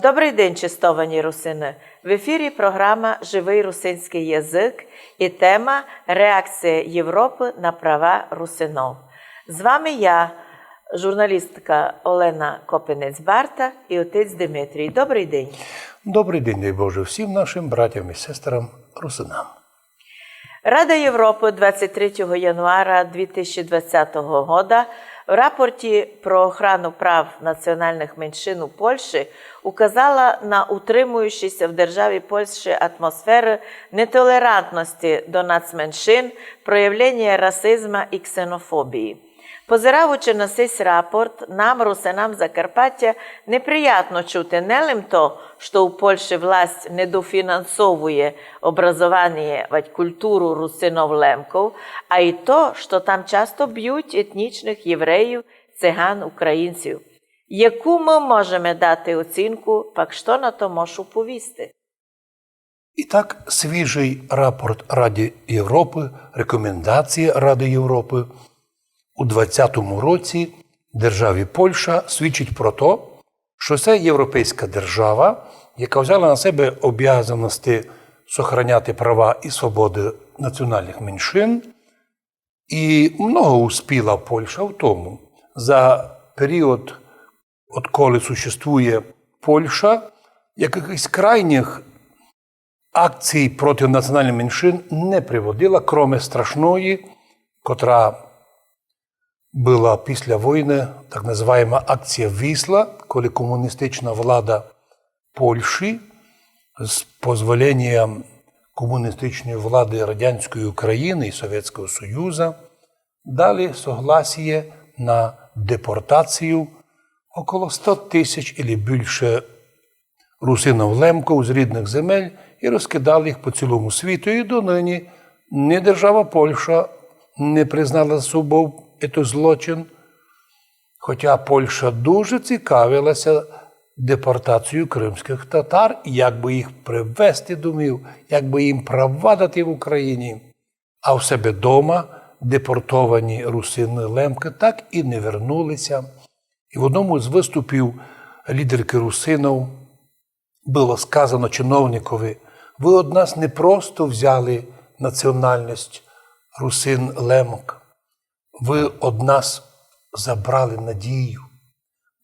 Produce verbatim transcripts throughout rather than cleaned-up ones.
Добрый день, честовані русины! В ефірі програма «Живый русинськый язык» і тема «Реакція Європы на права русинов». З вами я, журналістка Олена Копинець-Барта, і отець Димитрій. Добрый день! Добрый день, дай Боже, всім нашым братям і сестрам русинам. Рада Європы двадцять третього януара дві тисячі двадцятого года в рапорті про охрану прав національных меншин у Польщі указала на утримуючі ся в державі Польщі атмосферы нетолерантности до нацменшин, проявлення расизма і ксенофобії. Позиравучи на сись рапорт, нам, русинам Закарпаття, неприятно чути не лим то, што у Польщі власть недофінансовує образованіє вадь культуру русинов-лемков, а й то, што там часто бють етнічных євреїв, циган, українців. Яку мы можеме дати оцінку, пак што на то мож уповісти? І так, свіжый рапорт Ради Європы, рекомендація Рады Європы у двадцятому році державі Польща свідчить про то, што се європейська держава, яка взяла на себе обязаности сохраняти права і свободы національных меншин, і много успіла Польща в тому. За період, отколи существує Польща, якыхось крайніх акцій проти національных меншин не приводила, кроме страшної, котра была після войны, так называема акція Вісла, коли комуністична влада Польщі з позволенням комуністичної влады Радянської Україны і Совєтського Союза дали согласіє на депортацію около сто тисяч или більше русинов-лемков з рідных земель і розкидали їх по цілому світу. І доныні ні держава Польща не признала за собов ето злочин, хотя Польща дуже цікавила ся депортацією кримськых татар, і як бы їх привезти домів, як бы їм права дати в Україні. А в себе дома депортовані русины-лемкы так і не вернули ся. І в одному з выступів лідеркы русинов было сказано чиновникови: «Вы од нас не просто взяли національность русин-лемк, вы од нас забрали надію,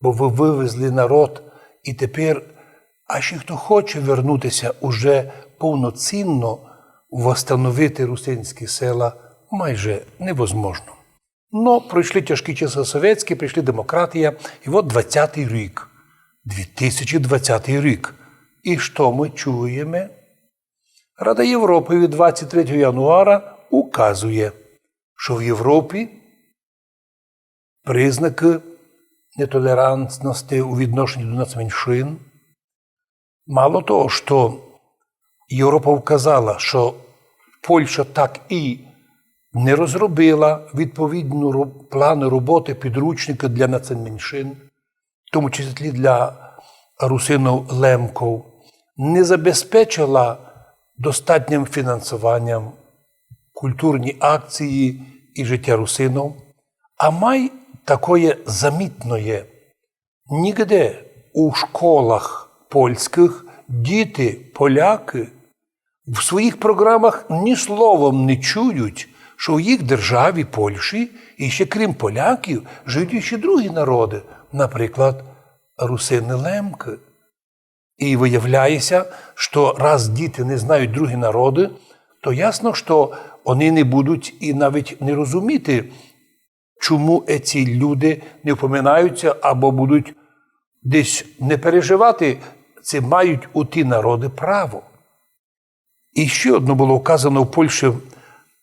бо вы вывезли народ, і тепер, аж і хто хоче вернути ся уже повноцінно восстановити русинські села, майже невозможно». Но пройшли тяжкі часы совєтські, прийшли демократія, і от двадцятый рік, дві тисячі двадцятый рік. І што мы чуєме? Рада Європы від двадцять третього януара указує, што в Європі признакы нетолерантности у відношенні до нацменшин. Мало того, што Європа вказала, што Польща так і не розробила відповідну ро-, планы роботы, підручникы для нацменшин, в тому числі для русинов-лемков, не забезпечила достатнім фінансованням культурні акції і життя русинов, а май такоє замітноє. Нігде у школах польськых діти, полякы, в своїх програмах ні словом не чують, што в їх державі Польщі, і ще крім поляків, жиють ще другі народы, наприклад, русины-лемкы. І выявляє ся, што раз діти не знають другі народы, то ясно, што они не будуть і навіть не розуміти, чому ці люди не впоминаються або будуть десь не переживати, ци мають у ті народы право. І ще одно было вказано в Польщі: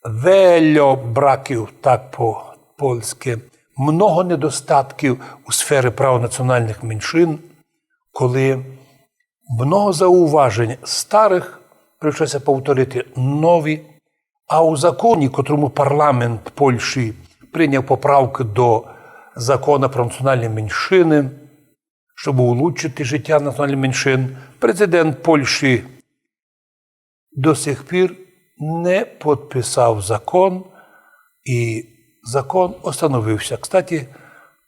вельо браків, так по-польськи, много недостатків у сфері прав національных меншин, коли много зауважень старых прийшло ся повторити нові, а у законі, котрому парламент Польщі прийняв поправкы до закона про національні меншины, щоб улучшити життя національных меншин, президент Польщі до сих пір не підписав закон, і закон остановився. Кстати,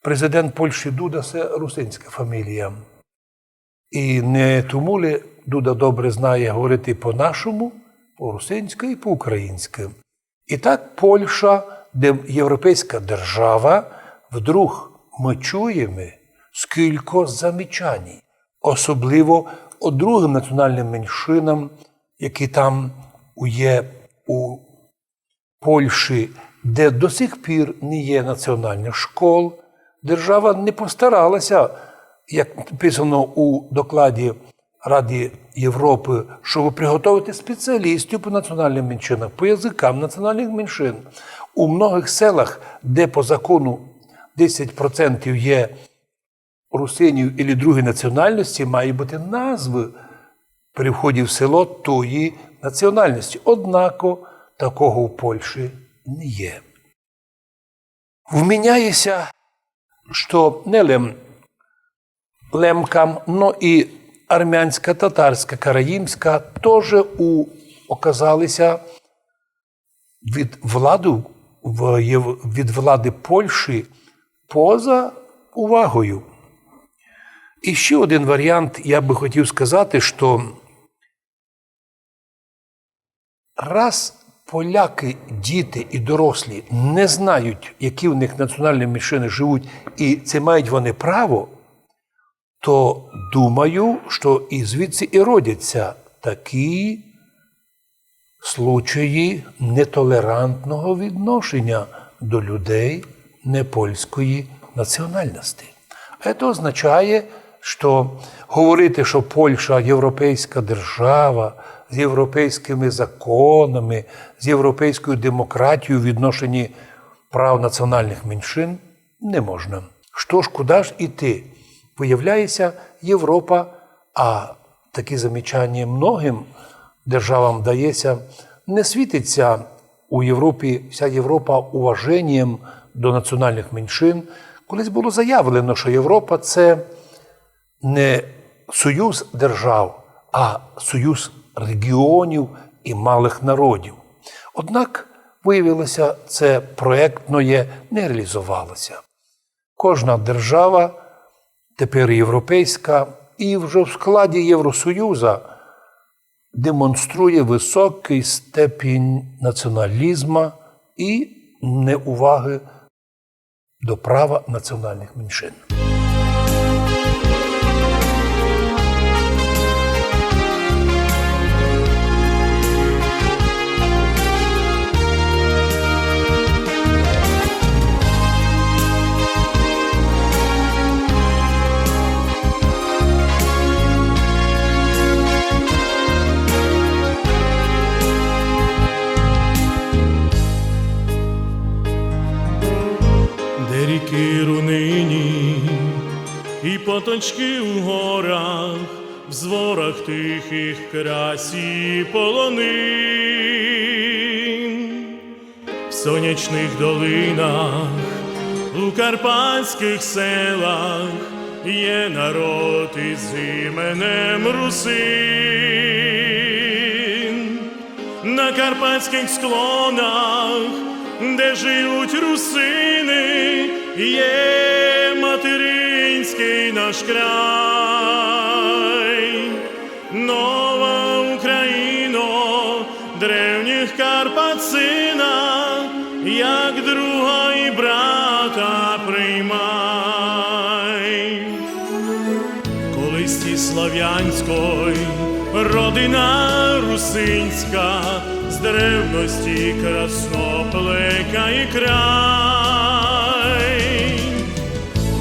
президент Польщі Дуда — се русинська фамілія. І не тому ли Дуда добре знає говорити по-нашому, по-русинськи і по-українськи. І так Польща, де європейська держава, вдруг мы чуєме, скілько замічань, особливо о другым національным меншинам, які там є у Польщі, де до сих пір не є національных школ, держава не постаралася, як написано у докладі Рады Європы, щоб приготовити спеціалістів по національным меншинам, по языкам національных меншин. У многых селах, де по закону десять процентів є русинів или другої національности, має быти назвы при вході в село тої національности. Однако такого в Польщі не є. Вміняє ся, што не лем лемкам, но і армянська, татарська, караїмська тоже у, оказали ся від владу, в, єв-, від влады Польщі поза увагою. І ще один варіант, я бы хотів сказати, што раз полякы, діти і дорослі, не знають, які в них національні меншины живуть, і ци мають вони право, то думаю, што і звідси і родяться такі случаї нетолерантного відношеня до людей непольської національности. А це означає, што говорити, што Польща європейська держава з європейськыми законами, з європейською демократією в відношенні прав національных меншин, не можна. Што ж, куды ж іти? Виявляє ся, Європа, а такі замічаня многым державам дає ся, не світить ся у Європі, вся Європа уваженням до національных меншин. Колись было заявлено, што Європа — це не союз держав, а союз регіонів і малых народів. Однак, виявило ся, це проєктноє не реалізовало ся. Кожна держава, тепер європейська, і вже в складі Євросоюза демонструє высокый степінь націоналізма і неувагы до права національных меншин. Де рікы рунинї і поточкы у горах, в зворах тихых красі полонин, в сонячных долинах, у карпатськых селах є народ із іменем Русин. На карпатськых склонах, де жиють русины, є материнськый наш край. Нова Україно, древніх Карпат сына, як друга і брата приймай. Колись славянськой родина русинська з древности красно плекає край.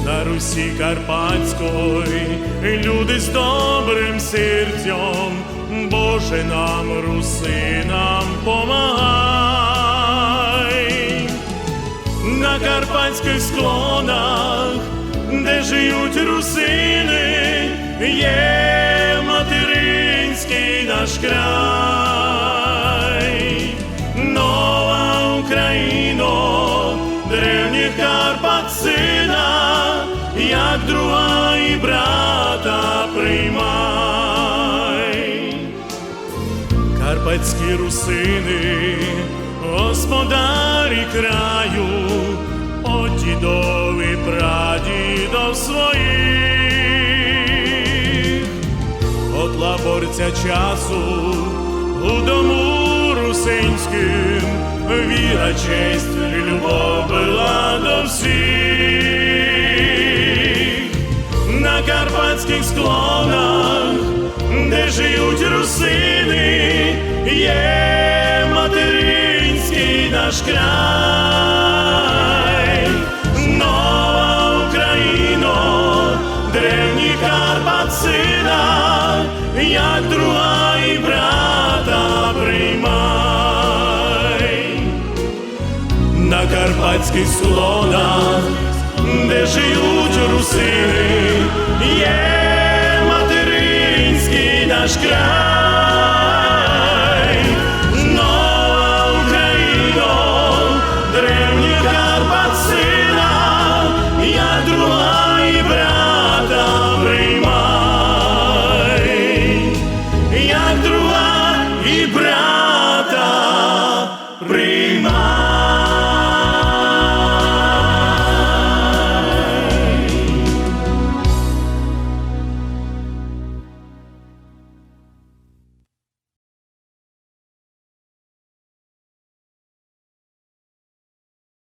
На Русі Карпатськой люди з добрым серцьом, Боже, нам, русинам, помагай. На карпатськых склонах, де жиють русины, є материнськый наш край. Нова Україно, древніх Карпат сына, як друга і брата приймай. Карпатські русины, господарі краю, од дідов і прадідов своїх. Творця часу у дому русинськым віра, честь і любов была до всіх. На карпатськых склонах, де жиють русины, є материнськый наш край. Нова Україно, древніх Карпат сына, як друга і брата приймай. На карпатськых склонах, де жиють русины, є материнськый наш край.